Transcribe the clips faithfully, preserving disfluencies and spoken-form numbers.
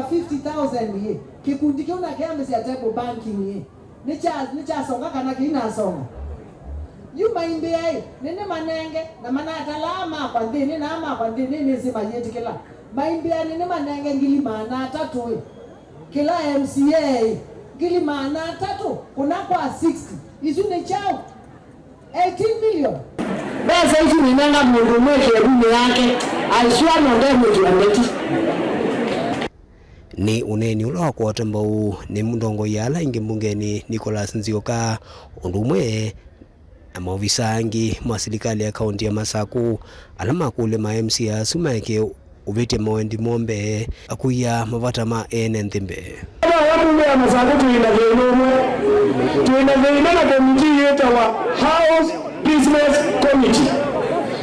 Fifty thousand ĩ, kĩkundi kĩu na kĩambĩsya table banking ĩ, nĩkya-, nĩkyasonga kana kĩinasonga? Yu maimbĩa ĩ, nĩnĩmanenge, na manatalaa makwa nthĩnĩ, na makwa nthĩnĩ nĩsĩ mayĩtĩkĩla. Maimbĩa nĩnĩmanenge ngili maana atatũ ĩ, kĩla M C A ĩ, ngili maana atatũ kũna kwa sixty, isu nĩ kyaũ? Eighteen million. Mbesa isu nĩnenga mũndũ ũmwe ĩkevunĩ yake, aisua no ndemwĩtwa ndeti. Nĩ ũneeni ũla wa kũatwa mbau nĩ mũtongoi ala aingĩ mbungenĩ Nicholas Nzioka, ũndũ ũmwe na maovisa angĩ ma silikalĩ ya kaunti ya Masaku, ala makũlya ma M C A asu maeke ũvĩtya mawendi moo mbee, akũia mavata ma ene nthĩ mbee. Ethĩwa mbunge ya Masaku twĩ na thĩna ũmwe, twĩ na thĩna na komitii yĩtawa House Business Committee.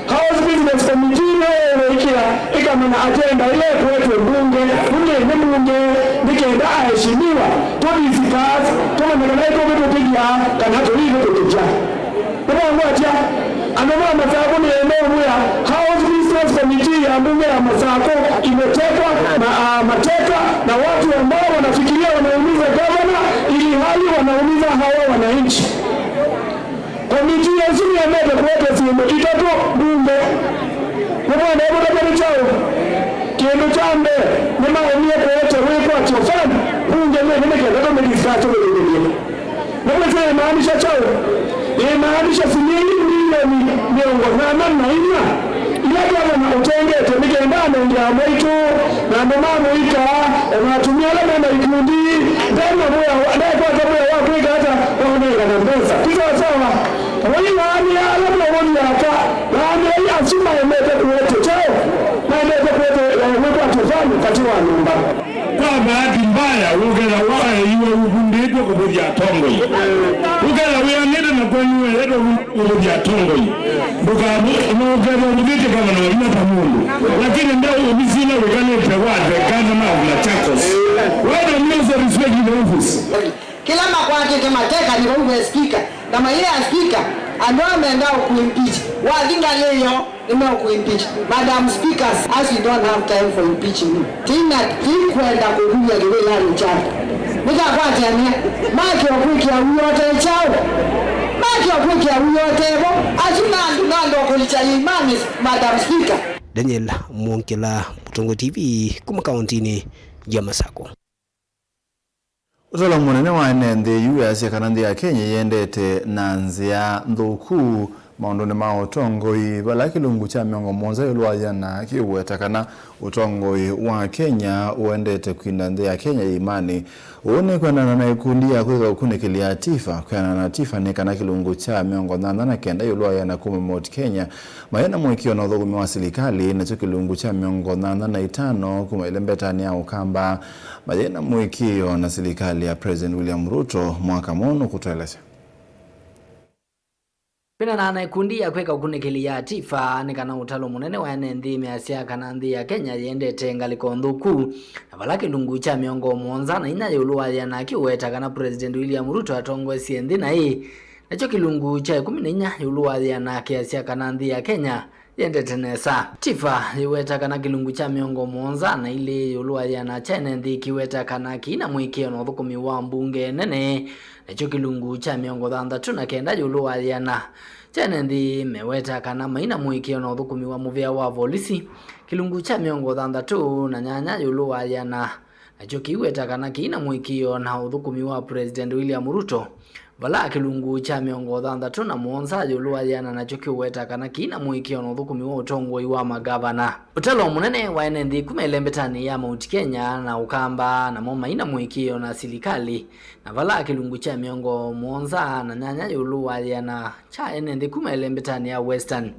House Business Committee nĩyo ĩkĩa ĩkamanya agenda ĩla ĩkũetwe mbunge, nĩ nĩ mbunge nĩ kenda aheshimiwa tũdiscuss tũmanye kana ĩtũvĩtũkĩthya kana tũivĩtũkĩthya. Nĩmwangwatya? Andũ ma Masaku nĩmeũmwĩa House Business Committee ya mbunge ya Masaku imetekwa na, ah, mateka na watu ambao wanafikiria wanaumiza gavana ili hali wanaumiza hawa wananchi. Komitii ĩsu nĩendete kũete syĩndũ itatũ mbunge. Nĩmwendee kũtavya nĩ kyaũ? Kĩndũ kya mbee, nĩmaemie kũete wĩkwatyo fulani mbunge nene nĩ kenda tũmĩdiscuss tũmĩthĩnĩthye. Nĩwĩsĩ ĩmaanisha kyaũ? Ĩmaanisha silingi milioni mĩongo nyanya na inya ila gavana ũtengete nĩ kenda anenge amwe aitũ na andũ ma mũika, o na atumĩa ala me na ikundi, ndena wĩa wa, ndekwata wĩa wa kwĩka ata wa kũnengana mbesa. Ti sawasawa? Mũi waanĩa ala meũthi aka, waanĩai asu maendete kũete kyaũ? Maendete kũete, eh, wĩkwatyo fulani katĩ wa nyũmba. Kwa bahati mbaya, ũkethĩa waeiwe ũvundĩtwe kũvũthya atongoi. Ũkethĩa wĩanĩte na kwenyu wĩetwe kũvũthya atongoi. Ndũkavu-, ndũkethĩa ũvũthĩtye gavana wa vinya ta mũndũ. Lakini nde ovisi ĩla wĩkalĩte wa the governor of Machakos. Why don't you also respect the office? Kĩla makwatĩte mateka nĩ vau ve speaker. Na mayĩa speaker, andũ aa mendaa kũimpeach. Wathi ngalĩ yoo, nĩmeũkũimpeach. Madam Speakers, as we don't have time for impeaching you, tĩna tĩkwenda kũvumya kĩvĩlanĩ kyaku. Nĩkakwatĩanĩa, make ũkwĩkĩa wiote kyaũ? Make ũkwĩkĩa wiote vo, asu na andũ na andũ kũlikya imani, Madam Speaker. Daniel Mwongela, Mũtongoi T V, kuma kauntinĩ ya Masakũ. Ũtalo mũnene wa ene nthĩ yu weasya kana nthĩ ya Kenya yĩendete na nzĩa nthũku maũndũnĩ ma ũtongoi, vala kĩlungu kya mĩongo mũonza ĩũlũ wa ĩana kĩũweta kana ũtongoi wa Kenya ũendete kwinda nthĩ ya Kenya yĩ imanĩ. Ũu nĩ kwendana na ĩkundi ya kwĩka ũkunĩkĩli ya TIFA. Kwendana na TIFA nĩ kana kĩlungu kya mĩongo nyanya na kenda ĩũlũ wa ĩana kuma Mount Kenya mayĩ na mũĩkĩĩo na ũthũkũmi wa silikalĩ, nakyo kĩlungu kya mĩongo nyanya na itano kuma ĩlembetanĩ ya Ũkamba mayĩ na mũĩkĩĩo na silikalĩ ya President William Ruto mwaka mũno kũtwelesya. Kwĩnana na ĩkundi ya kwĩka ũkunĩkĩli ya TIFA, nĩ kana ũtalo mũnene wa ene nthĩ measya kana nthĩ ya Kenya yĩendete ngalĩko nthũku, na vala kĩlungu kya mĩongo mũonza na inya ĩũlũ wa ĩana kĩũweta kana President William Ruto atongoesye nthĩ naĩ, nakyo kĩlungu kya ĩkũmi na inya ĩũlũ wa ĩana kĩasya kana nthĩ ya Kenya yĩendete nesa. TIFA yĩweta kana kĩlungu kya mĩongo mũonza na ilĩ ĩũlũ wa ĩana kya ene nthĩ kĩweta kana kĩi na mũĩkĩĩo na ũthũkũmi wa mbunge nene, nakyo kĩlungu kya mĩongo thanthatũ na kenda ĩũlũ wa ĩana kya ene nthĩ meweta kana mai na mũĩkĩĩo na ũthũkũmi wa mũvĩa wa volisi, kĩlungu kya mĩongo thanthatũ na nyanya ĩũlũ wa ĩana nakyo kĩiweta kana kĩi na mũĩkĩĩo na ũthũkũmi wa President William Ruto, vala kĩlungu kya mĩongo thanthatũ na mũonza ĩũlũ wa ĩana nakyo kĩũweta kana kĩi na mũĩkĩĩo na ũthũkũmi wa ũtongoi wa magavana. Ũtalo mũnene wa ene nthĩ kuma ĩlembetanĩ ya Mount Kenya na Ũkamba namo mai na mũĩkĩĩo na silikalĩ, na vala kĩlungu kya mĩongo mũonza na nyanya ĩũlũ wa ĩana kya ene nthĩ kuma ĩlembetanĩ ya Western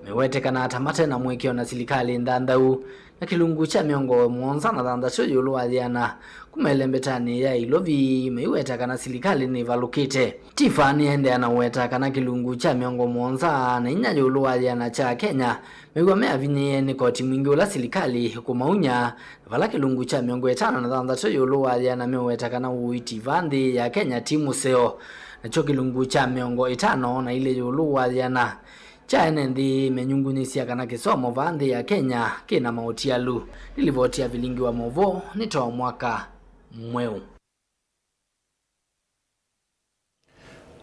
meweteka ta mate na mũĩkĩĩo na silikalĩ nthanthau. Na kĩlungu kya mĩongo mũonza na thanthatũ ĩũlũ wa ĩana kuma ĩlembetanĩ ya Ilovi maiweta kana silikalĩ nĩvalũkĩte. TIFA nĩendeea na ũweta kana kĩlungu kya mĩongo mũonza na inya ĩũlũ wa ĩana kya Kenya mew'a meavinyĩĩe nĩ koti mwingĩ ũla silikalĩ ĩkũmaunya, na vala kĩlungu kya mĩongo ĩtano na thanthatũ ĩũlũ wa ĩana meũweta kana ũiiti vaa nthĩ ya Kenya ti mũseo, nakyo kĩlungu kya mĩongo ĩtano na ilĩ ĩũlũ wa ĩana Kya ene nthĩ menyungunyĩsya kana kĩsomo vaa nthĩ ya Kenya kĩ na maũtialu. Nĩ livoti ya Vilingi wa Maũvoo nĩ Too Mwaka Mweũ.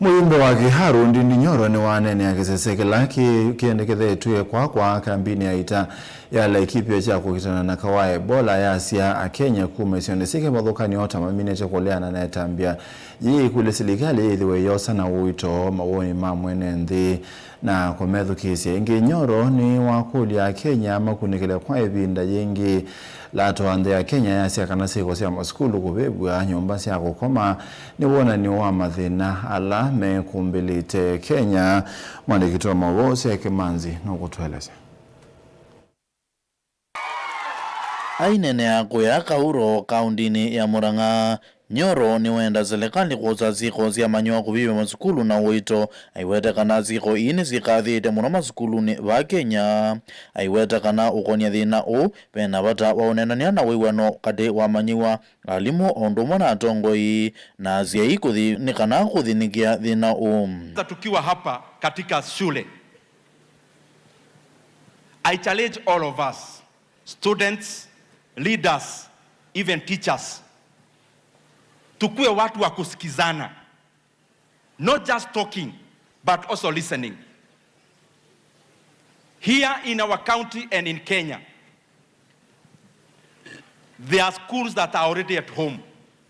Mũyumbe wa Kiharu Ndindi Nyoro nĩwaneenea kĩsese kĩla kĩ-, kĩendekethetw'e kwakwa kambinĩ ya ita ya Laikipia kya kũkitana na kaũ wa Ebola, yasya Akenya kuma isionĩ syĩ kĩvathũkany'o ta maminĩte kũleana na ĩtambya yĩĩ ĩkũlya silikalĩ yĩthĩwe yosa na ũito mawoni ma mwene nthĩ. Na kũmethukĩĩsya ĩngĩ, Nyoro nĩwakũlya Akenya makunĩkĩle kwa ĩvinda yĩngĩ. Lato wa nthĩ ya Kenya yasya kana syĩko sya masukulu kũvĩvw'a, nyũmba sya kũkoma, nĩ wonany'o wa mathĩna ala mekũmbĩlĩte Kenya. Mwandĩki witũ wa maũvoo Hosea Kĩmanzi nũkũtũelesya. Aineenea kũya Kauro, kaũndĩnĩ ya Murang'a, Nyoro nĩwenda silikalĩ kwosa syĩko sya manyũa kũvĩvya masukulu na ũito, aiweta kana syĩko ii nĩsyĩkathĩĩte mũno masukulunĩ va Kenya. Aiweta kana ũkonia thĩna ũũ, ve na vata wa ũneenany'a na wĩw'ano katĩ wa amanyĩw'a, alimũ, o ũndũ ũmwe na atongoi na asyai kũthi-, nĩ kana kũthĩnĩkĩa thĩna ũũ. Sasa tukiwa hapa katika shule, I challenge all of us, students, leaders, even teachers, tukue watu wa kusikizana, not just talking, but also listening. Here in our county and in Kenya, there are schools that are already at home,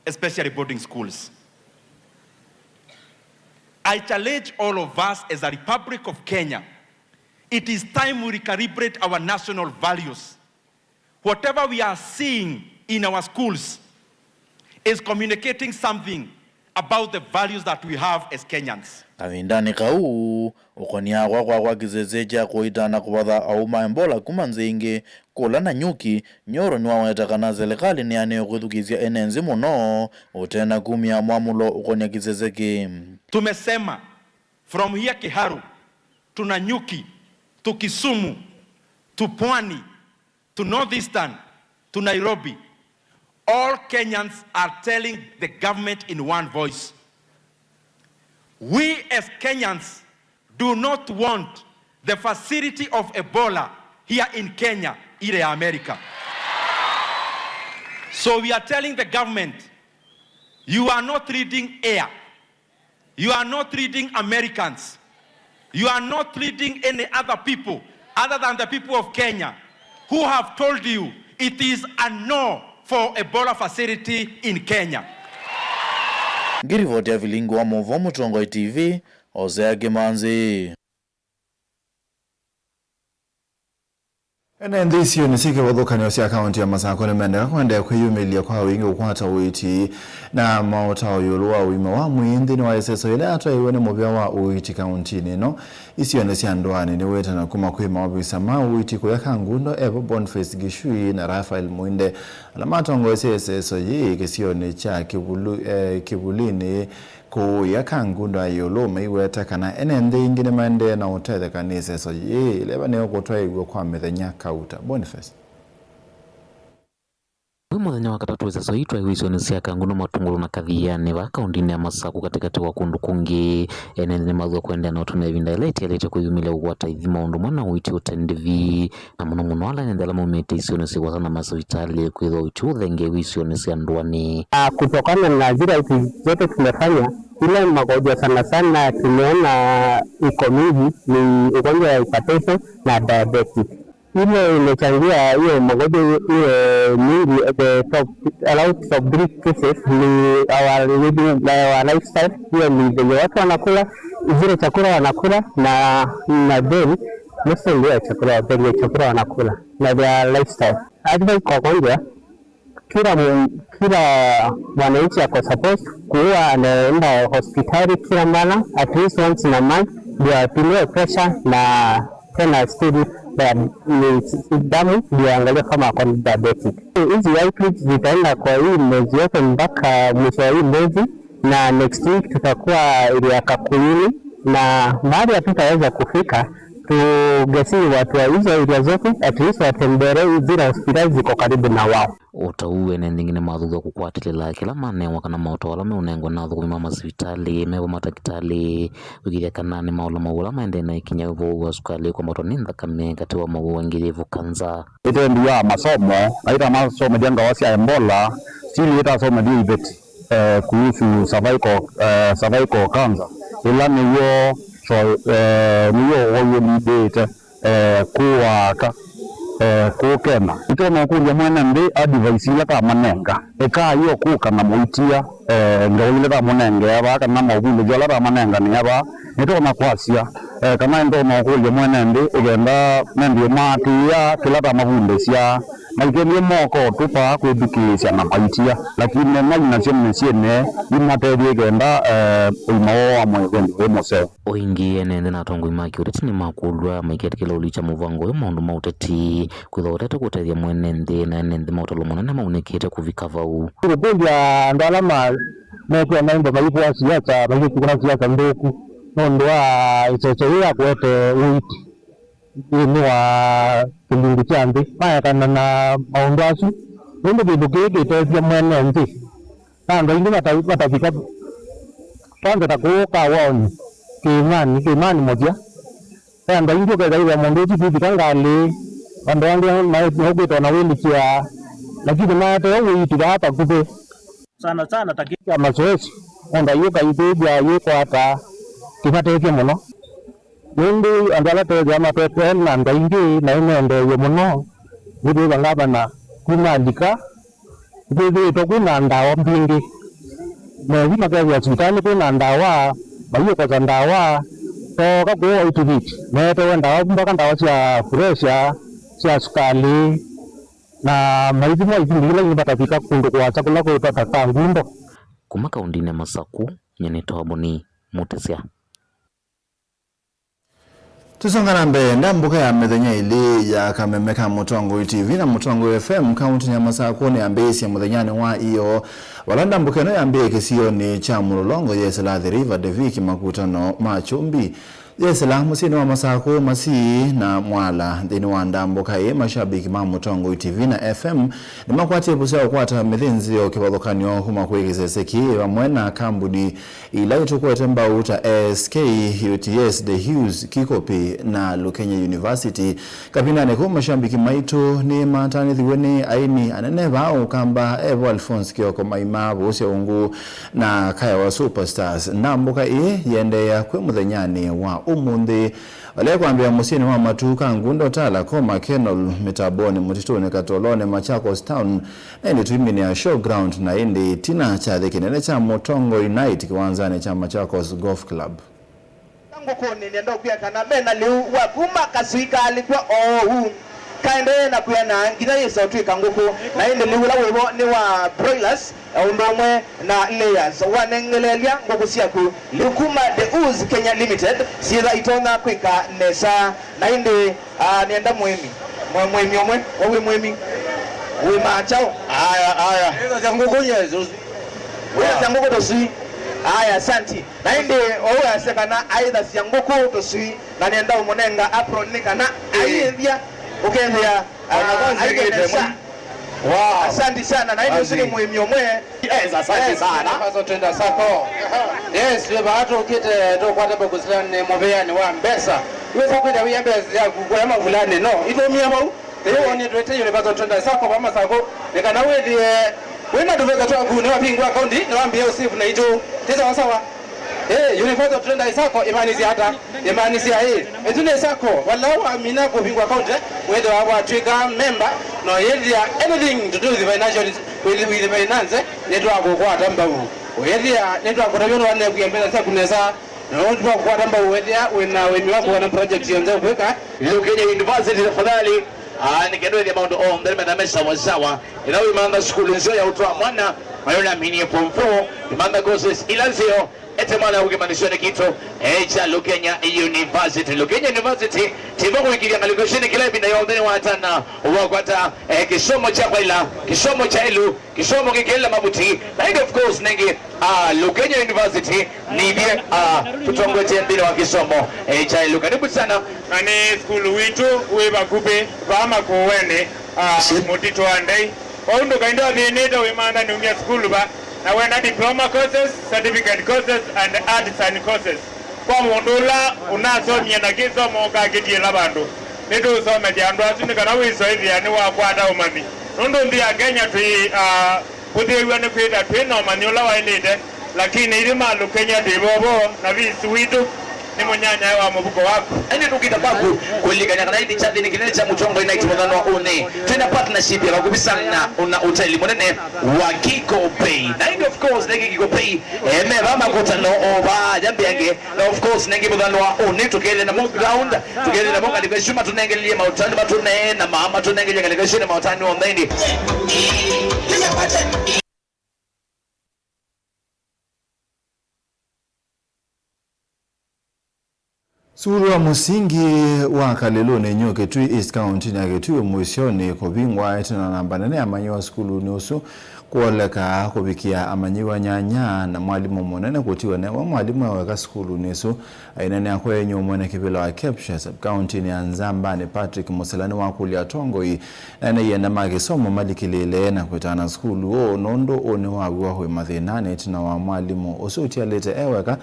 especially boarding schools. I challenge all of us as a Republic of Kenya, it is time we recalibrate our national values. Whatever we are seeing in our schools is communicating something about the values that we have as Kenyans. Kavindanĩ kau, ũkonia kwakwa kwa kĩsese kya kũita na kũvatha aũ ma Ebola kuma nzĩ ingĩ kũla Nanyuki, Nyoro nĩwaweta kana silikalĩ nĩyanĩwe kwĩthukĩĩsya ene nzĩ mũno, ũte na kumya mwamũlo ũkonia kĩsese kĩĩ. Tumesema from here Kiharu to Nanyuki to Kisumu to Pwani to North Eastern to Nairobi, all Kenyans are telling the government in one voice, we as Kenyans do not want the facility of Ebola here in Kenya, ile ya America. So we are telling the government, you are not reading air. You are not reading Americans. You are not reading any other people other than the people of Kenya who have told you it is a no for Ebola facility in Kenya. Ngirivoti ya Vilingi wa Maũvoo Mũtongoi T V, Hosea Kĩmanzi. Ene nthĩ isionĩ syĩ kĩvathũkany'o sya kaũntĩ ya Masakũ nĩmendeka kũendeea kwĩyumĩlya kwa wingĩ kũkwata ũiiti na maũtao ĩũlũ wa ũima wa mwĩĩ nthĩnĩ wa ĩseso yĩla yatwaĩiwe nĩ mũvĩa wa ũiiti kaũntĩnĩ ĩno. Isionĩ sya ndũanĩ nĩwĩtana kuma kwĩ maovisa ma ũiiti kũya Kangundo, evo Boniface Gichui na Raphael Mwinde, ala matongoesye ĩseso yĩĩ kĩsionĩ kya Kĩvulu-, eh, Kĩvulinĩ. Kũũĩa Kangundo ĩũlũ maiweta kana ene nthĩ ingĩ nĩmaendee na ũtetheka nĩ ĩseso yĩĩ ĩla ĩvanĩwe kũtwaĩw'a kwa mĩthenya kauta. Boniface. Wĩ mũthenya wa katatũ, ĩseso yĩĩ twaĩw'e isionĩ sya Kangundo, Matungulu na Kathiani vaa kaũntĩnĩ ya Masakũ, katĩkatĩ wa kũndũ kũngĩ. Ene nthĩ nĩmathwa kũendeea na ũtũmĩa ĩvinda yĩla ĩtialĩte kwĩyumĩlya kũkwata ĩthima ũndũ ũmwe na ũiiti ũte ndĩvi. Na mũno mũno ala ene nthĩ ala maumĩte isionĩ syĩ vaasa na masivitalĩ, kwĩthĩwa ũiiti ũthengeew'e isionĩ sya ndũanĩ. Ah, kutokana na zile vitu zote tumefanya, ile magonjwa sana sana tumeona iko mingi ni ugonjwa ya hypertension na diabetes. Ile imechangia hiyo magonjwa iwe mingi, the top, around top three cases ni our living, our lifestyle. Hiyo ni venye watu wanakula, zile chakula wanakula na, na then mostly ndio chakula, venye chakula wanakula na their lifestyle. Advice kwa wagonjwa, kila mu-, kila mwananchi ako supposed kuwa anaenda hospitali kila mara, at least once in a month, ndio apimiwe pressure na tena still, eh, ni damu ndio angalia kama ako na diabetic. Hizi outreach zitaenda kwa hii mwezi yote mpaka mwisho wa hii mwezi, na next week tutakuwa area Kakuyuni, na mahali hatutaweza kufika, Tungesiwa tua hizo area zote, at least watembere zile hospitali ziko karibu na wao. O ta ũu, ene nthĩ ĩngĩ nĩmathuthw'a kũkwatĩlĩla kĩla manewa kana maũtao ala meũnengwa na athũkũmi ma masivitalĩ, me vo matakĩtalĩ, kũĩkĩĩthya kana nĩmaũla mawĩu ala maendee na ĩkinya ya ũwau wa sukalĩ, kwambatwa nĩ nthakame, katĩ wa mawĩu angĩ yĩvo kanza. Ĩtendi wa masomo, aita masomethya ndawa sya Ebola, still ĩtasomethya iveti, eh, kuhusu cervical, eh, cervical cancer, ĩla nĩw'o, so, eh, nĩw'o ũwau ũlindĩte, eh, kũũ aka, eh, kũũ Kenya. Nĩtwona ũkũlya mwene nthĩ advice ila tamanenga, ĩkai o kũka na mũitia, eh, ngewa ila tamũnengea vaa, kana maũvundĩsyo ala tamanenganĩa vaa. Nĩtwona kwasya, eh, kana nĩtwona ũkũlya mwene nthĩ, ũkenda nĩndĩ ũmaatĩĩa kĩla tamavundĩsya. Maikethie moko tũpa kwĩthukĩĩsya na maitia, lakini mai nasyo mĩsyĩnĩ imatethye kenda, eh, ũima woo wa mwĩĩ wĩndĩ wĩ mũseo. O ĩngĩ, ene nthĩ na atongoi ma kĩũteti nĩmakũlw'a maiketĩkĩla ũlikya mũvango ũyũ maũndũ ma ũteti, kwĩthwa ũtete kũtethya mwene nthĩ na ene nthĩ ma ũtalo mũnene maunĩkĩte kũvika vau. Kũkũlya andũ ala ma-, mekwĩa maimba maikũa siasa, maikũna siasa nthũku nũndũ wa ĩseso yĩĩ ya kũete ũiiti nthĩnĩ wa kĩlungu kya nthĩ, maekana na maũndũ asu, nũndũ kĩndũ kĩĩ kĩtethya mwene nthĩ. Na andũ aingĩ mata-, matavika kwanza ta kũũ Kawaoni, kĩĩmanĩ, kĩĩmanĩ mũthya. Ve andũ aingĩ ũkethĩa mũndũ ũsu kwĩvika ngalĩ, andũ angĩ maũkĩte ona wĩlikĩa, lakini maetee ũiiti vaa vakuvĩ. Sana sana ta kĩndũ kya masoesi, mũndũ aiũka ithĩĩthya yĩkwata kĩmatethye mũno. Nũndũ andũ ala twethĩawa matwetee na andũ aingĩ na ĩmendeew'e mũno, nĩtwĩw'a ngavana kuma alika, nĩkwĩthĩĩtwe kwĩ na ndawa mbingĩ. Methi makethĩa sivitalĩ kwĩ na ndawa, mayĩũkosa ndawa, tooka kũũ White Beach, meetewe ndawa, mpaka ndawa sya pressure, sya sukalĩ, na maithimwa ivindi ila ingĩ matavika kũndũ kũasa kũla kwĩtwa ta Kangundo. Kuma kaũndĩnĩ ya Masakũ, nyie nĩtawa Boni Mũtĩsya. Tũsonga na mbee, ndambũka ya mĩthenya ĩlĩ ya kameme ka Mũtongoi T V na Mũtongoi F M kaũntĩnĩ ya Masakũ nĩyambĩĩsye mũthenyanĩ wa ĩyoo, vala ndambũka ĩno yambĩĩe kĩsionĩ kya Mũlolongo yesĩla Athi River, Devik, makutano ma Kyũmbi. Yesĩla mũsyĩnĩ wa Masakũ, Masii na Mwala. Nthĩnĩ wa ndambũka ĩĩ, mashabiki ma Mũtongoi T V na F M nĩmakwatie ĩvuso ya kũkwata mĩthĩnzĩo kĩvathũkany'o kuma kwĩ kĩsese kĩĩ vamwe na kambuni ila itũkwete mbau ta A S K, U T S, The Hues, Kikopi na Lukenya University. Kavindanĩ kau, mashambiki maitũ nĩmatanĩthiw'e nĩ aini anene vaa Ũkamba, evo Alphonse Kioko Maima, Vuusya Ungu na Kayawa Superstars. Ndambũka ĩĩ yĩendeea kwĩ mũthenyanĩ wa ũmũnthĩ. Vala ĩkwambĩĩa mũsyĩnĩ wa matu Kangundo, Tala, Koma, Kenol, Mĩtambonĩ, Mũtitũnĩ, Katolonĩ, Machakos Town, na ĩndĩ tũiminĩa Showground, na ĩndĩ ĩtina kyathĩ kĩnene kya Mũtongoi Night kĩwanzanĩ kya Machakos Golf Club. Ngũkũnĩ nĩenda ũkwĩa kana me na lĩu wa kuma kasui kaalĩkw'a oou kaendee na kwĩanaa nginya yĩsa ũtw'ĩka ngũkũ, na ĩndĩ lĩu ũla wĩvo nĩ wa broilers, o ũndũ ũmwe na layers. Wanengeleelya ngũkũ syaku lĩu kuma The Ooze Kenya Limited, syĩtha itonya kwĩka nesa. Na ĩndĩ, ah, nĩenda mũĩmi, mũ-, mũĩmi ũmwe, we wĩ mũĩmi, wĩ makyaũ? Aya, aya. Ĩtha sya ngũkũ, yes. Wĩtha sya ngũkũ tũsui. Aya, asanti. Na ĩndĩ oũ asya kana aĩthasya ngũkũ tũsui, na nĩenda ũmũnenga apron nĩ kana aiĩthya ũkethĩa, ah, aĩthya nesa. Wow. Asanti sana. Na ĩndĩ ũsu nĩ mũĩmi ũmwe. Yes, asante sana. Paso Twenda Sacco. Yes, twĩ vaa tũkĩte tũkwata mbau kũsila nĩ mũvĩanĩ wa mbesa. Wĩsa kwĩta wĩa mbesa yaku kũya mavulani, no itũmĩa vau. Ĩĩ wonetwe twĩ Universal Trader Sacco va Masakũ, nĩ kana wĩthĩe wĩ na tũvesa twaku nĩwavingũa akaunti, nĩwambĩĩa ũsave na itũ. Ti sawa sawa? Ĩĩ, Universal Trader Sacco ĩmaanisya ata? Ĩmaanisya ĩĩ, ĩsu nĩ sacco vala wamina kũvingũa akaunti, wĩthĩwa watw'ĩka memba, na ũyĩthĩa anything to do with financial, with, with finance, nĩtwakũkwata mbau. Ũyĩthĩa nĩtwakũtavya nĩwanekwĩa mbesa syaku nesa. Na ũndũ wa kũkwata mbau wethĩa wĩ na ũĩmi waku kana project yonthe ũkwĩka. Lukenya University tafadhali, ah, nĩ kenda wĩthĩa maũndũ onthe nĩmenda me sawa sawa. Ĩla wĩmantha sukulu nzeo ya ũtwaa mwana, mwana ũla aminie form four, wĩmantha courses ila nzeo, ete mwana wake kĩmanyĩsyonĩ kitũ, eh, kya Lukenya University. Lukenya University Tivo kũĩkĩĩthya ngalĩko ĩsu nĩ kĩla ĩvinda yonthe nĩwatana wakwata, eh, kĩsomo kya kwaĩla, kĩsomo kya ĩlũ, kĩsomo kĩkĩlĩla mavuti, na ĩndĩ of course nengĩ, ah, Lukenya University nĩthyĩ, ah, tũtongoetye nthĩnĩ wa kĩsomo, eh, kya ĩlũ. Karibu sana. Na nĩ sukulu witũ wĩ vakuvĩ vaa Makũũenĩ, ah, mũtitũ wa Ndei. Kwoou ndũkaende ũthĩnĩte wĩmantha nĩumya sukulu va, na wenda diploma courses, certificate courses and artisan courses. Kwa mũndũ ũla ũnasomie na kĩsomo ũkakĩtiĩla vandũ, nĩtũũsomethya andũ asu nĩ kana wĩsũĩvĩa nĩwakwata ũmanyi. Nũndũ nthĩ ya Kenya twĩ, ah, kũthĩĩw'a nĩ kwĩtha twĩ na ũmanyi ũla waĩlĩte, lakini ithyĩ ma Lukenya twĩ vovo na visi witũ nĩ mũnyanyae wa mũvuko waku. Ĩndĩ tũkita kwaku kũlilikany'a kana ĩndĩ kyathĩnĩ kĩnene kya mũtongoi Knight mũthenya wa ũnĩ twĩ na partnership ya vakuvĩ sana na ũteli mũnene wa Kiko Bay. Na ĩndĩ of course nĩ Kiko Bay, eh, me vaa makũtano o vaa ya mbeange. Na of course nengĩ mũthenya wa ũnĩ tũkethĩa namo ground, tũkethĩa namo ngalĩko isu matũnengelelye maũtanu, matũnee na maa matũnengelelye ngalĩko isu nĩ maũtanu onthe ĩndĩ. Sukulu wa mũsingi wa Kalĩlũnĩ New Kitui East kaũntĩnĩ ya Kitui wĩ mũisyonĩ kũvingwa ĩtina wa namba nene ya amanyĩw'a sukulunĩ ũsu kwoleka kũvikĩa amanyĩw'a nyanya na mwalimũ mũnene kũtiwa newe mwalimũ e weka sukulunĩ ĩsu. Aineenea kwa enyũ mwene kĩvĩla wa Kepsha sub-kaũntĩnĩ ya Nzambanĩ Patrick Mũsila nĩwakũlya atongoi na ene ienda ma kĩsomo malikĩlĩĩle na kwĩtana sukulu ũũ nũndũ ũũ nĩwaw'ĩwa wĩ mathĩnanĩ ĩtina wa mwalimũ ũsu ũtialĩte e weka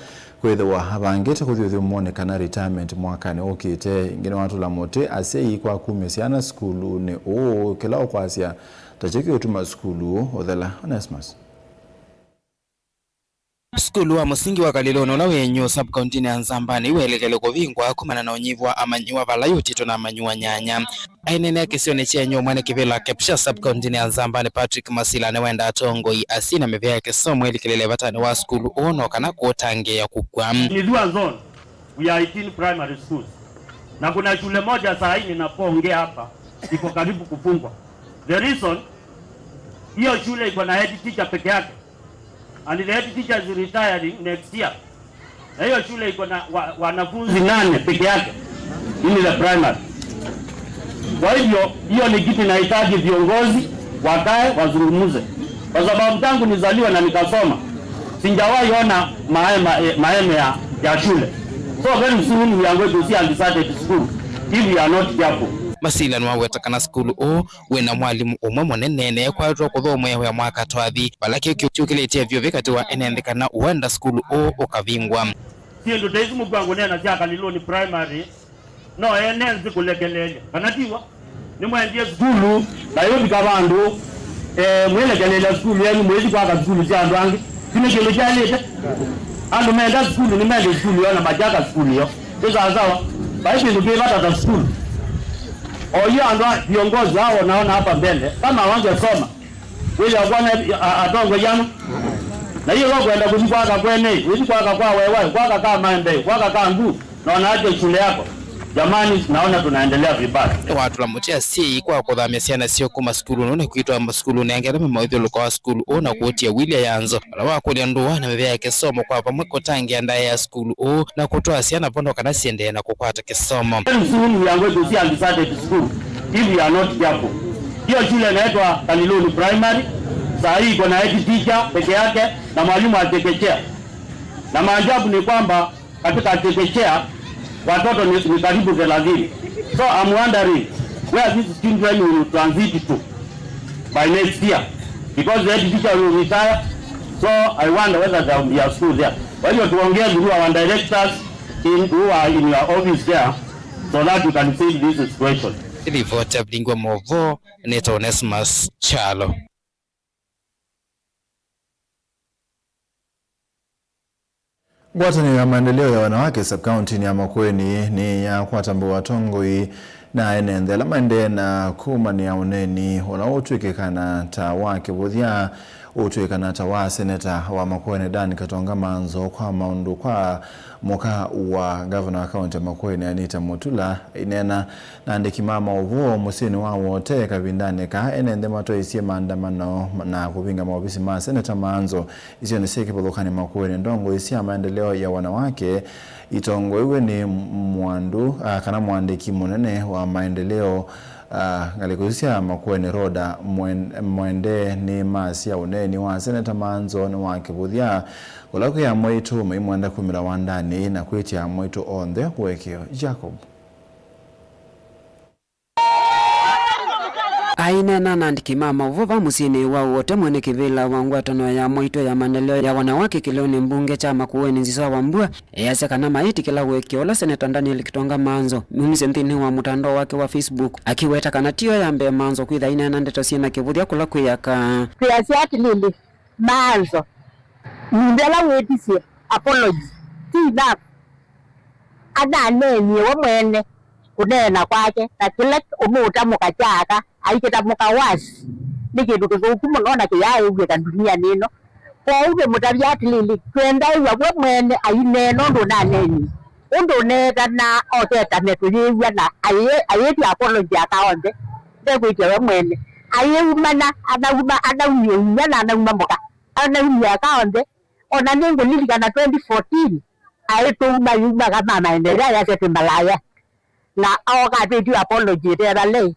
kwĩthĩwa avangĩte kũthi ũthyũmũonĩ kana retirement mwakanĩ ũkĩte. Ĩngĩ nĩwatũla mũtĩ asyai kwa kumya syana sukulunĩ ũũ kĩla ũkwasya ta kyo kĩũtuma sukulu ũũ ũthela. Onesmus. Sukulu wa mũsingi wa Kalĩlũnĩ ũla wĩ Nyuu sub-kaũntĩnĩ ya Nzambanĩ nĩwelekele kũvingwa kumana na ũnyivu wa amanyĩw'a vala yũtĩtwe na amanyĩw'a nyanya. Aineenea kĩsionĩ kya Nyuu mwene kĩvĩla Kepsha sub-kaũntĩnĩ ya Nzambanĩ Patrick Masila nĩwenda atongoi asyai na mĩvĩa ya kĩsomo ĩlikĩlĩle vatanĩ wa sukulu ũũ no kana kũũtangĩĩa kũkw'a. Nilua zone, we are eighteen primary schools. Na kuna shule moja saa hii ninapoongea hapa, iko karibu kufungwa. The reason, hiyo shule iko na head teacher peke yake. And the head teacher is retiring next year. Na hiyo shule iko na wa-, wanafunzi nane peke yake in the primary. Kwa hivyo, hiyo ni kitu inahitaji viongozi wakae wazungumze. Kwa sababu tangu nizaliwa na nikasoma, sijawahi ona mahema, eh, mahema ya, ya shule. So very soon we are going to see undeserted school if we are not careful. Masila nĩwaweta kana sukulu ũũ wĩna mwalimũ ũmwe mũnene neekwatwa kũthomeew'a mwaka twathi, vala kĩu kĩu kyũkĩlĩtye vyũvĩ katĩ wa ene nthĩ kana ũenda sukulu ũũ ũkavingwa. Syĩndũ ta isu mũkw'a ngũneena sya Kalĩlũnĩ Primary, no ene nthĩ kũlekelelya, kana tiw'o? Nĩmwendie sukulu, na yũvika vandũ, eh, mwĩlekelelya sukulu yenyu, mwĩthi kwaka sukulu sya andũ angĩ. Ti nĩ kĩndũ kyaĩlĩte? Andũ menda sukulu, nĩmende sukulu yo na makyaka sukulu yo. Nĩ sawasawa. Vai kĩndũ kĩ vata ta sukulu. O hiyo andũ a viongozi hao wanaona hapa mbele, kama hawajesoma, wĩthĩa kwana a-, atongoi ano. Na hiyo wakwenda kũthi kwaka kwene, wĩthi kwaka kwa wewa, kwaka ka maembe, kwaka ka nguu, na wanaacha shule yako. Jamani, naona tunaendelea vibaya. Nĩwatũla mũtĩ asyai kwa kũthamya syana syoo kuma sukulu ũũ na kwitwa sukulu nengele me maũthyũlũko wa sukulu ũũ na kũtia William Yanzo, vala wakũlya ndũa na mĩvĩa ya kĩsomo kwa vamwe kũtangĩa ndaĩa ya sukulu ũũ na kũtwaa syana vo no kana siendee na kũkwata kĩsomo. Very soon we are going to see undeserted school if we are not careful. Hiyo shule inaitwa Kaliluni Primary, saa hii iko na head teacher peke yake na mwalimu wa chekechea. Na maajabu ni kwamba katika chekechea watoto ni, ni karibu thelathini. So I'm wondering where these children will transit to by next year, because the head teacher will retire. So I wonder whether there will be a school there. Kwa hivyo tuongee through our directors in, who are in your office there, so that you can see this situation. Ripoti ya Vilingi wa Mauvoo, nĩ Onesmus Kyalo. Ngwatanĩo ya maendeleo ya wanawake sub-kaũntĩnĩ ya Makueni nĩyakwata mbau atongoi na ene nthĩ ala maendee na kũmanĩa ũneeni ũla ũtw'ĩkĩkana ta wa kĩvũthya Ũtw'ĩkana ta wa seneta wa Makueni Dan Katonga Manzo kwa maũndũ kwa mũka wa ngavana wa kaunti ya Makueni Anita Mutula aineena na andĩki ma maũvoo mũsyĩnĩ wa Wote kavindanĩ kaa ene nthĩ matwaisye maandamano na kũvinga maovisi ma seneta Manzo isionĩ syĩ kĩvathũkany'o Makueni. Ndongoi sya maendeleo ya wanawake itongoiw'e nĩ mwandu, ah, kana mwandĩki mũnene wa maendeleo, ah, ngalĩko isu sya Makueni Rhoda Mwen-, Mwende nĩmasya ũneeni wa seneta Manzo nĩ wa kĩvũthya, kũla kwĩ amwaitũ maimwenda kumĩla wandanĩ na kwĩtya amwaitũ onthe ũekeo. Jacob. Aineena na andĩki ma maũvoo va mũsyĩnĩ wa Wote, mwene kĩvĩla wa ngwatanĩo ya mwaitũ ya maendeleo ya wanawake kĩlĩonĩ mbunge kya Makueni Nzisa Wambua easya kana maĩtĩkĩla ũekeo ũla seneta Daniel Kitonga Manzo numisye nthĩnĩ wa mũtandao wake wa Facebook, akĩweta kana tiyo ya mbee Manzo kwĩtha aineena ndeto syĩ na kĩvũthya kũla kwĩ aka. Twĩasya atĩlĩlĩ, Manzo, ĩvinda ĩla wĩtisye apology, ti enough. Ananeenie we mwene kũneena kwake, na kĩla ũnũũtamũka kya aka aikĩtamũka worse. Nĩ kĩndũ kĩthũku mũno na kĩyaaĩw'ĩka ndunianĩ ĩno. Kwoou nĩmũtavya atĩlĩlĩ, twenda ĩw'a we mwene aineena ũndũ ũnaneenie. Ũndũ ũneetana oketane tũyĩw'a na ayĩ-, ayĩtya apology aka onthe, ndekwĩtya we mwene. Ayĩumana, anauma, anaumie inya na anauma mũka. Anaumie aka onthe. Ona nĩngũlilikana twenty fourteen, aĩ tũuma yumaga ma maendeleo yasya twĩ malaya. Na ooka atwĩtie apology ĩtethale.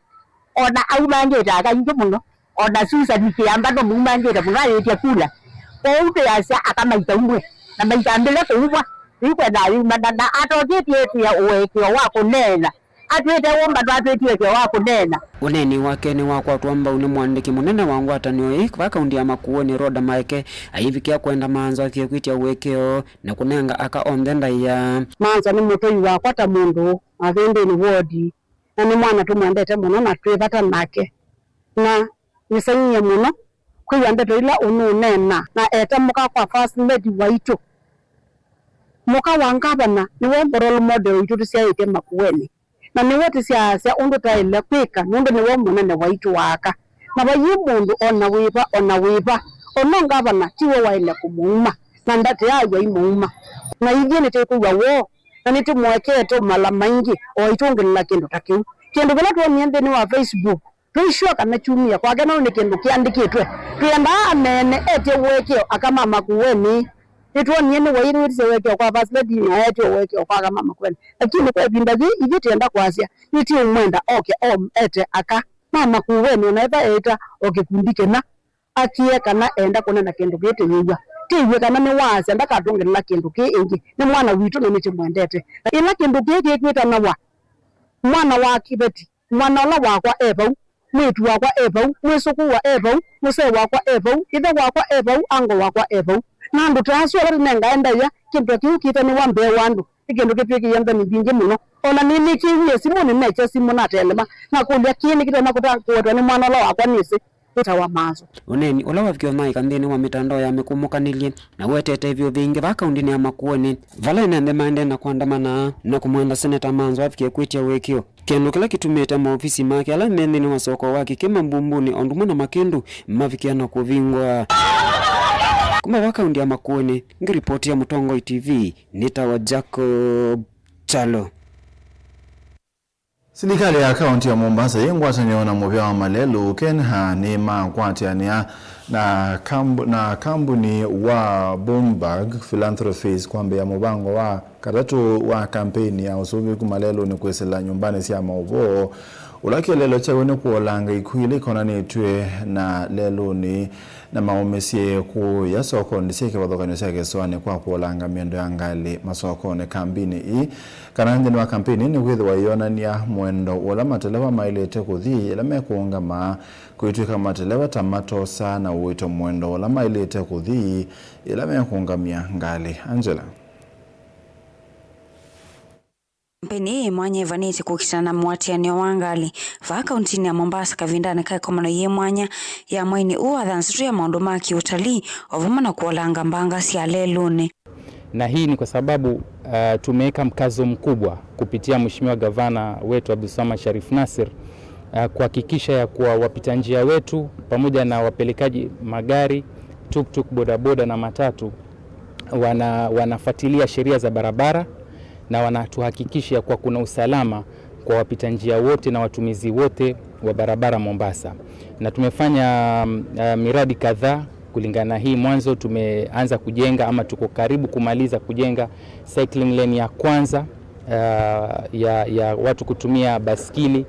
Ona aumangĩte aka aingĩ mũno. Ona Susan Kĩamba nũmumangĩte mũno ayĩtya kula. Kwoou twĩasya aka maita umwe. Na maita mbĩle kũumwa. Yu kwenda ayumana na atokĩtie ĩtwĩa ũekeo wa kũneena. Atwĩte wũmba twatwĩtie kĩo wa kũneena. Ũneeni wake nĩwakwatwa mbau nĩ mũandĩki mũnene wa ngwatanĩo ĩĩ va kaunti ya Makueni, Rhoda Maeke, aivikĩa kwenda Manzo athie kwĩtya ũekeo na kũnenga aka onthe ndaĩa. Manzo nĩ mũtũi wakwa ta mũndũ mavĩndĩnĩ wodi, na nĩ mwana tũmwendete mũno na twĩ vata nake. Na nĩseng'ie mũno kwĩw'a ndeto ila ũnũũneena na etamũka kwa First Lady waitũ, mũka wa ngavana, nĩwe role model waitũ tũsyaĩtye Makueni. Na nĩwe tũsyaasya ũndũ twaĩle kwĩka, nũndũ nĩwe mũnene waitũ wa aka. Na vaiĩ mũndũ o na wĩva, o na wĩva, o no ngavana, tiwe waĩle kũmũuma, na ndatĩaa wai mũuma. Na ithyĩ nĩtwĩkwĩw'a woo, na nĩtũmũekete mala maingĩ, o aitũngĩlĩla kĩndũ ta kĩu. Kĩndũ kĩla twonie nthĩnĩ wa Facebook, twĩ sure kana kyumie kwake, nũndũ nĩ kĩndũ kĩandĩkĩtwe. Twĩendaa aneene etye ũekeo aka ma Makueni. Nĩtwonie nĩwaĩlĩtye ũekeo kwa First Lady na etye ũekeo kwa aka ma Makueni. Lakini kwa ĩvinda yĩĩ, ithyĩ twĩenda kwasya, nĩtũũmwenda oke o ete aka ma Makueni, ona ethwa eĩta o kĩkundi kĩna, akĩe kana enda kũneena kĩndũ kĩĩ tũyĩw'a. Twĩw'e kana nĩwaasya ndakatũngĩlĩla kĩndũ kĩĩ ĩngĩ. Nĩ mwana witũ na nĩtũmwendete. Ĩla kĩndũ kĩĩ kĩkwĩtanawa, mwana wa kĩveti, mwana ũla wakwa e vau, mwĩĩtu wakwa e vau, mwĩsũkũũa e vau, mũsee wakwa e vau, ĩthe wakwa e vau, ango wakwa e vau. Na andũ ta asu ala tũnengae ndaĩa, kĩndũ ta kĩu kĩtanĩwa mbee wa andũ, nĩ kĩndũ kĩtw'ĩkĩie nthoni mbingĩ mũno. O na nĩnĩkĩwie simũnĩ, nekya simũ natelema, nakũlya, kĩĩ nĩkĩ kĩtena kũta kũwetwa nĩ mwana ũla wakwa nĩsĩ wĩtawa Manzo. Ũneeni ũla wavikie ũnaĩka nthĩnĩ wa mĩtandao ya mĩkũmũkanĩlye na wetete ivĩũ vingĩ va kaundinĩ ya Makueni, vala ene nthĩ maendee na kũandamana na kũmwenda Seneta Manzo avikie kwĩtya ũĩkĩo. Kĩndũ kĩla kĩtumĩte maovisi make ala me nthĩnĩ wa soko wa Kĩkĩma Mbumbunĩ o ũndũ ũmwe na Makĩndũ mavikia na kũvingwa. Kuma va kaunti ya Makueni, ngĩripotia Mũtongoi T V, nĩtawa Jacob Kyalo. Silikalĩ ya kaunti ya Mombasa yĩ ngwatanĩo na mũvĩa wa malelũ, KENHA, nĩmakwatĩanĩa na kambu-, na kambuni wa Bloomberg Philanthropies kwambĩĩa mũvango wa katatũ wa kampeini ya ũsũvĩku malelũnĩ kwĩsĩla nyũmbanĩ sya maũvoo, ũla kĩeleelo kyaw'o nĩ kũolanga ikw'ũ ila ikonanĩtw'e na lelũnĩ na maũmĩsye kũya sokonĩ syĩ kĩvathũkany'o sya kĩsoanĩ kwa kũolanga mĩendo ya ngalĩ masokonĩ. Kambinĩ ii, kana nthĩnĩ wa kampeini ii, nĩkwĩthĩwa ĩyonany'a mũendo ũla mateleva maĩlĩte kũthi ĩla mekũũngama, kwĩtw'ĩka mateleva ta matosaa na ũito mũendo ũla maĩlĩte kũthi ĩla mekũũngamya ngalĩ. Angela. Kampeni ĩĩ mwanya ĩvanĩtye kũkitana na mũatĩanĩo wa ngalĩ vaa kauntinĩ ya Mombasa kavindanĩ ka ĩkomano yĩ mwanya ya mwainĩ ũũ wa thansatũ ya maũndũ ma kĩũtalii, o vamwe na kũolanga mbanga sya lelũnĩ. Na hii ni kwa sababu, uh, tumeweka mkazo mkubwa kupitia Mheshimiwa Gavana wetu Abdulswamad Sharif Nassir, uh, kuhakikisha ya kuwa wapita njia wetu pamoja na wapelekaji magari Tuk-tuk, bodaboda na matatu wana-, wanafuatilia sheria za barabara na wanatuhakikishia kuwa kuna usalama kwa wapita njia wote na watumizi wote wa barabara Mombasa. Na tumefanya, mm, uh, miradi kadhaa kulingana na hii. Mwanzo tumeanza kujenga ama tuko karibu kumaliza kujenga cycling lane ya kwanza, uh, ya, ya watu kutumia baskili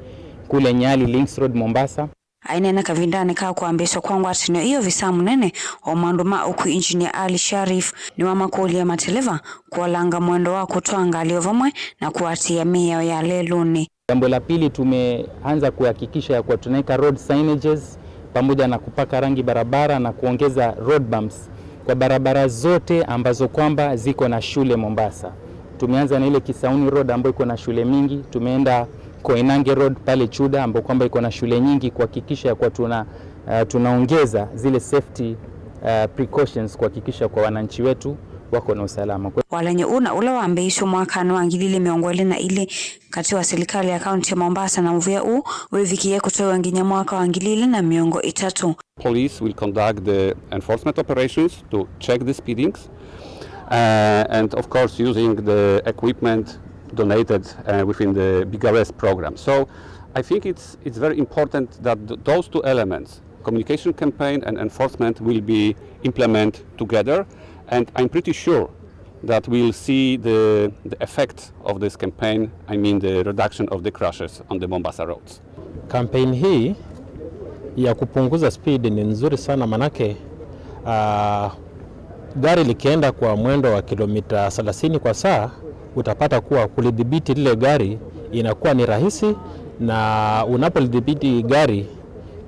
kule Nyali Links Road, Mombasa. Aineena kavindanĩ ka kwambĩĩsya kwa ngwatanĩo ĩĩ, ovisa mũnene wa maũndũ ma ũkui Engineer Ali Sharif nĩwamakũlya mateleva kũolanga mwendo wa kũtwaa ngalĩ o vamwe na kũatĩĩa mĩao ya lelũnĩ. Jambo la pili, tumeanza kuhakikisha ya kuwa tunaweka road signages pamoja na kupaka rangi barabara na kuongeza road bumps kwa barabara zote ambazo kwamba ziko na shule Mombasa. Tumeanza na ile Kisauni Road ambayo iko na shule mingi, tumeenda Koinange Road pale Chuda ambayo kwamba iko na shule nyingi, kuhakikisha ya kuwa tuna, uh, tunaongeza zile safety, uh, precautions kuhakikisha kwa wananchi wetu wako na usalama. Kwa Walany'o ũũ na ũla wambĩĩisye mwakanĩ wa ngili ilĩ mĩongo ĩlĩ na ilĩ katĩ wa silikalĩ ya kaunti ya Mombasa na mũvĩa ũũ wĩvikĩe kũtwaĩwa nginya mwaka wa ngili ilĩ na mĩongo ĩtatũ. Police will conduct the enforcement operations to check the speedings, uh, and of course using the equipment donated, uh, within the Big Arrest program. So I think it's, it's very important that th-, those two elements, communication campaign and enforcement, will be implemented together, and I'm pretty sure that we'll see the, the effect of this campaign, I mean the reduction of the crashes on the Mombasa roads. Kampeni hii ya kupunguza speed ni nzuri sana, manake, ah, gari likienda kwa mwendo wa kilomita thelathini kwa saa, utapata kuwa kulidhibiti lile gari inakuwa ni rahisi, na unapolidhibiti gari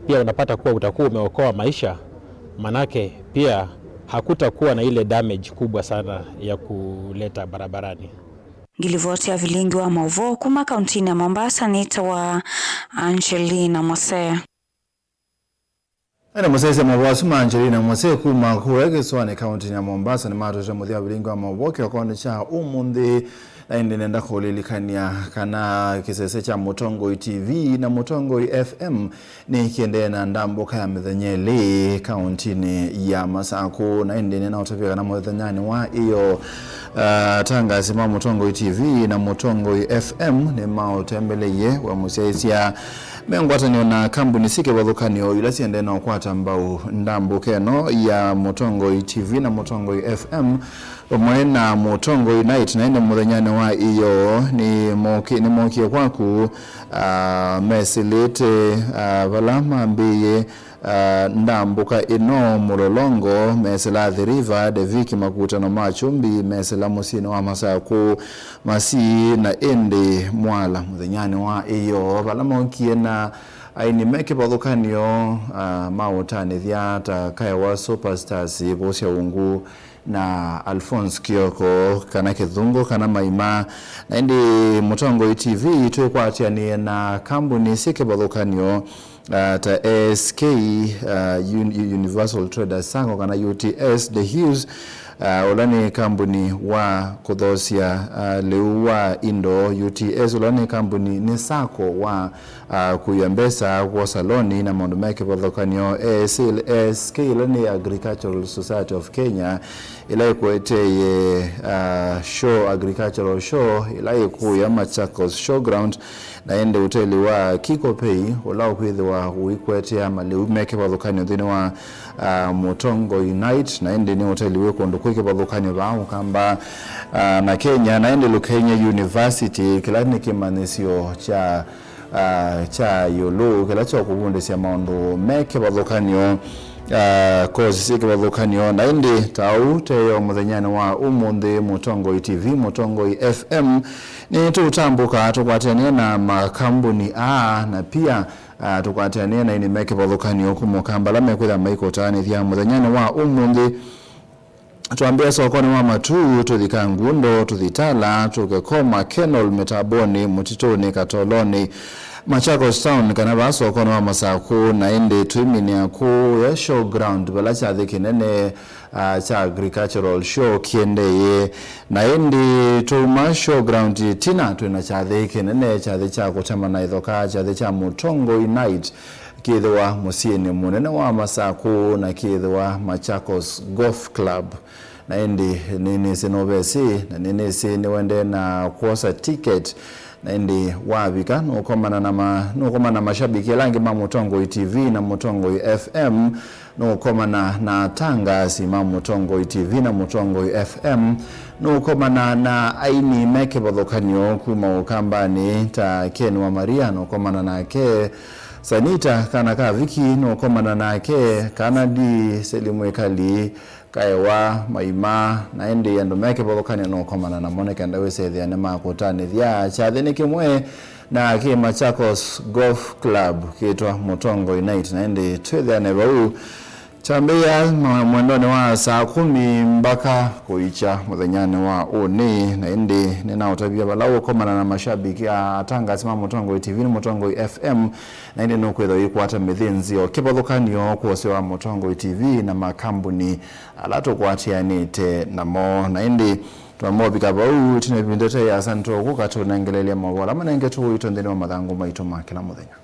pia unapata kuwa utakuwa umeokoa maisha, manake pia hakutakuwa na ile damage kubwa sana ya kuleta barabarani. Ngilivoti ya vilingi wa maũvoo kuma kauntinĩ ya Mombasa nĩtawa Angelina Mosea. Ene mũsyaĩĩsya maũvoo asu ma Angelina Mosea kuma kũya kĩsũanĩ kauntinĩ ya Mombasa nĩmatwete mũthya wa vilingi wa maũvoo kĩokonĩ kya ũmũnthĩ, na ĩndĩ nenda kũlilikany'a kana kĩsese kya Mũtongoi T V na Mũtongoi F M nĩkĩendee na ndambũka ya mĩthenya ĩlĩ kauntinĩ ya Masakũ. Na ĩndĩ nĩnaũtavya kana mũthenyanĩ wa ĩyo, ah, atangasi ma Mũtongoi T V na Mũtongoi F M nĩmaũtembeleie we mũsyaĩĩsya me ngwatanĩo na kambuni syĩ kĩvathũkany'o ila siendee na ũkwata mbau ndambũka ĩno ya Mũtongoi T V na Mũtongoi F M vamwe na Mũtongoi Night. Na ĩndĩ mũthenyanĩ wa ĩyo nĩmoki-, nĩmookie kwaku, ah, mesĩlĩte, ah, vala mambĩĩe, ah, ndambũka ĩno mũlolongo, mesĩla Athi River, Deviki, makutano ma Kyumbi, mesĩla mũsyĩnĩ wa Masakũ, Masii, na ĩndĩ Mwala mũthenyanĩ wa ĩyo vala mookie na aini me kĩvathũkany'o, ah, maũtanĩthya ta Kaewa Superstars, Vosya Ungu, na Alphonse Kioko, kana Kĩthũngũ, kana Maima. Na ĩndĩ Mũtongoi T V twĩkwatĩanĩe na kambuni syĩ kĩvathũkany'o, ah, ta A S K, ah, Un-, Universal Traders Sacco, kana U T S, The Hughes, ah, ũla nĩ kambuni wa kũthoosya, ah, lĩu wa indo, U T S, ũla nĩ kambuni, nĩ sacco wa ah, kũia mbesa, kwosa loni na maũndũ me kĩvathũkany'o. A S K ĩla nĩ Agricultural Society of Kenya, ĩla ĩkũeteie, ah, show, agricultural show, ĩla ĩkũĩa Machakos Showground, na ĩndĩ ũteli wa Kiko Pay, ũla ũkwĩthĩwa ũikũetea malĩu me kĩvathũkany'o nthĩnĩ wa, ah, Mũtongoi Night, na ĩndĩ nĩ ũteli wĩ kũndũ kwĩ kĩvathũkany'o vaa Ũkamba, ah, na Kenya, na ĩndĩ Lukenya University, kĩla nĩ kĩmanyĩsyo kya ah, kya ĩũlũ kĩla kya kũvundĩsya maũndũ me kĩvathũkany'o, ah, kosi syĩ kĩvathũkany'o. Na ĩndĩ ta ũu teyo mũthenyanĩ wa ũmũnthĩ, Mũtongoi T V, Mũtongoi F M, nĩtũtambũka tũkwatĩanĩe na makambuni aa, na pia, ah, tũkwatĩanĩe na aini me kĩvathũkany'o kuma Ũkamba ala mekwĩthĩa maikũtaanĩthya mũthenyanĩ wa ũmũnthĩ. Twambĩĩa sokonĩ wa Matuu, tũthi Kangundo, tũthi Tala, tũke Koma, Kenol, Mĩtambonĩ, Mũtitũnĩ, Katolonĩ, Machakos Town, kana vaa sokonĩ wa Masakũ, na ĩndĩ twĩminĩa kũya Showground, vala kyathĩ kĩnene, ah, kya Agricultural Show kĩendeeye. Na ĩndĩ twauma Showground ĩtina, twĩna kyathĩ kĩnene, kyathĩ kya kũtema na ĩthoka, kyathĩ kya Mũtongoi Night, kĩthĩwa mũsyĩnĩ mũnene wa Masakũ na kĩthĩwa Machakos Golf Club. Na ĩndĩ nĩnĩsĩ nũvesĩ, na nĩnĩsĩ nĩwende na kwosa ticket, na ĩndĩ wavika nũkomana na ma-, nũkomana na mashabiki ala angĩ ma Mũtongoi T V na Mũtongoi F M, nũkomana na atangaasi ma Mũtongoi T V na Mũtongoi F M, nũkomana na aini me kĩvathũkany'o kuma Ũkambanĩ ta Ken wa Maria, nũkomana nake Sanita, kana ka Viki, nũkomana nake Kanadi, Seli Mwĩkali, Kaewa, Maima, na ĩndĩ andũ me kĩvathũkany'o nũkomana namo nĩ kenda wĩsethĩa nĩmakũtanĩthya kyathĩnĩ kĩmwe na kĩ Machakos Golf Club kĩtwa Mũtongoi Night, na ĩndĩ twĩthĩane vau kyambĩĩa ma-, mwendonĩ wa saa kũmi mbaka kũikya mũthenyanĩ wa ũnĩ, na ĩndĩ nĩnaũtavya vala ũkomana na mashabiki a atangaasi ma Mũtongoi T V na Mũtongoi F M, na ĩndĩ nũkwĩthwa ũikwata mĩthĩnzĩo kĩvathũkany'o kwosĩ wa Mũtongoi T V na makambuni ala tũkwatĩanĩte namo. Na ĩndĩ twamũvika vau, ĩtina ĩvinda ĩte yĩasa nĩtũkũka tũnengelelya maũvoo ala manengetwe ũito nthĩnĩ wa mathangũ maitũ ma kĩla mũthenya.